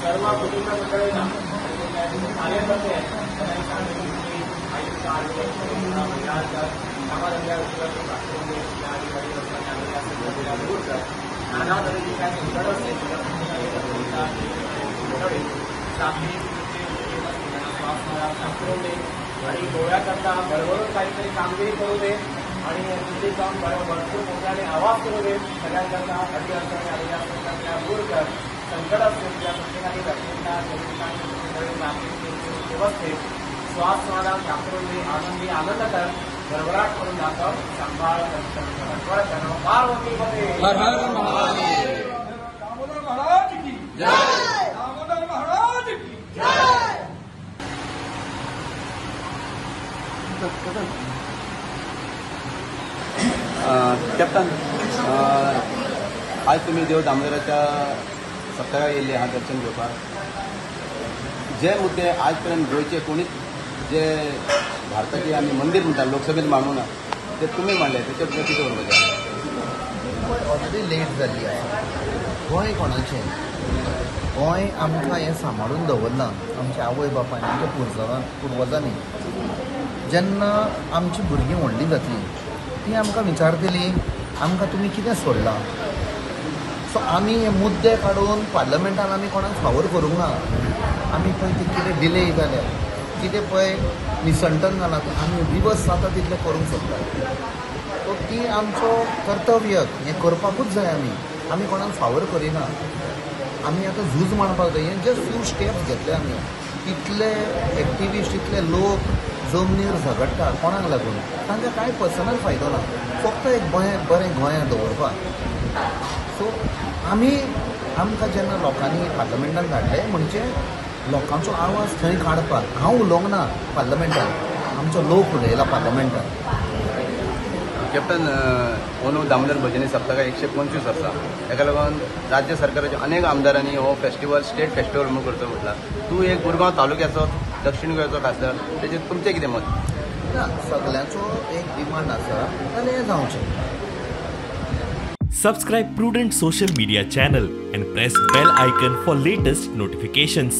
सर्व कुटुंब मंडळींना कार्यकर्ते नाना तऱ्हेची काय संकट असेल आणि गोव्याकरता भरभरून काहीतरी कामगिरी करू दे आणि तिथे जाऊन भरपूर मोठ्याने आवाज करू दे. सगळ्यांकरता अडीअडचणी आलेल्या असतात त्या दूर कर. संकट असेल त्या प्रत्येकाने व्यवस्थित श्वास समाधान प्राप्त दे. आनंदी आनंद कर. भरभराट करून दाखव. सांभाळ पार्वती पते. हर हर महादेव. दामोदर महाराज की जय. दामोदर महाराज की जय. कॅप्टन, आज तुम्ही देव दामोदराच्या सप्तकाक येयल्ले आहा दर्शन घेवपाक. जे मुद्दे आज पर्यंत गोंयचे कोणीच जे भारताचे आमी मंदीर म्हणटा लोकसभेत मांडूंक ना ते तुमी मांडले, तेचे बद्दल कितें उलोवपाचें? ऑलरेडी लेट जाल्ली आसा. गोंय कोणाचें? गोंय आमकां हें सांबाळून दवरलां आमच्या आवय बापायन, आमच्या पुर्वजांनी. जेन्ना आमची भुरगीं व्हडलीं जातलीं ती आमकां विचारतलीं आमकां तुमी कितें सोडलां. सो आमी हे मुद्दे काडून पार्लमेंटान आमी कोणाक फावर करूंक ना. आमी पळय ते कितें डिले जाल्या, कितें पळय मिसंटन जालां, आमी रिवर्स जाता तितलें करूंक सोदतात. सो ती आमचो कर्तव्य, हें करपाकूच जाय. आमी आमी कोणाक फावर करिना. आमी आतां झूज मांडपाक जाय. हें जस्ट फ्यू स्टेप्स घेतले आमी. इतले एक्टिविस्ट, इतले लोक जमनीर झगडटा कोणाक लागून, तांकां कांय पर्सनल फायदो ना, फक्त एक बरें बरें गोंयांत दवरपाक. सो आमी आमकां जेन्ना लोकांनी पार्लमेंटान धाडले म्हणजे लोकांचो आवाज थंय काडपाक. हांव उलोवंक ना पार्लमेंटान, आमचो लोक उलयला पार्लमेंटान. कॅप्टन, अंदू दामोदर भजनी सप्तकाक 125 वर्सां, ताका लागून राज्य सरकाराच्या अनेक आमदारांनी हो फेस्टिवल स्टेट फेस्टिवल म्हणून करचो म्हटला. तूं एक मुरगांव तालुक्याचो, दक्षिण गोंयचो खासदार, तेजेर तुमचें कितें मत? ना, सगल्यांचो एक डिमांड आसा जाल्यार हें जावचें. Subscribe Prudent Social Media channel and press bell icon for latest notifications.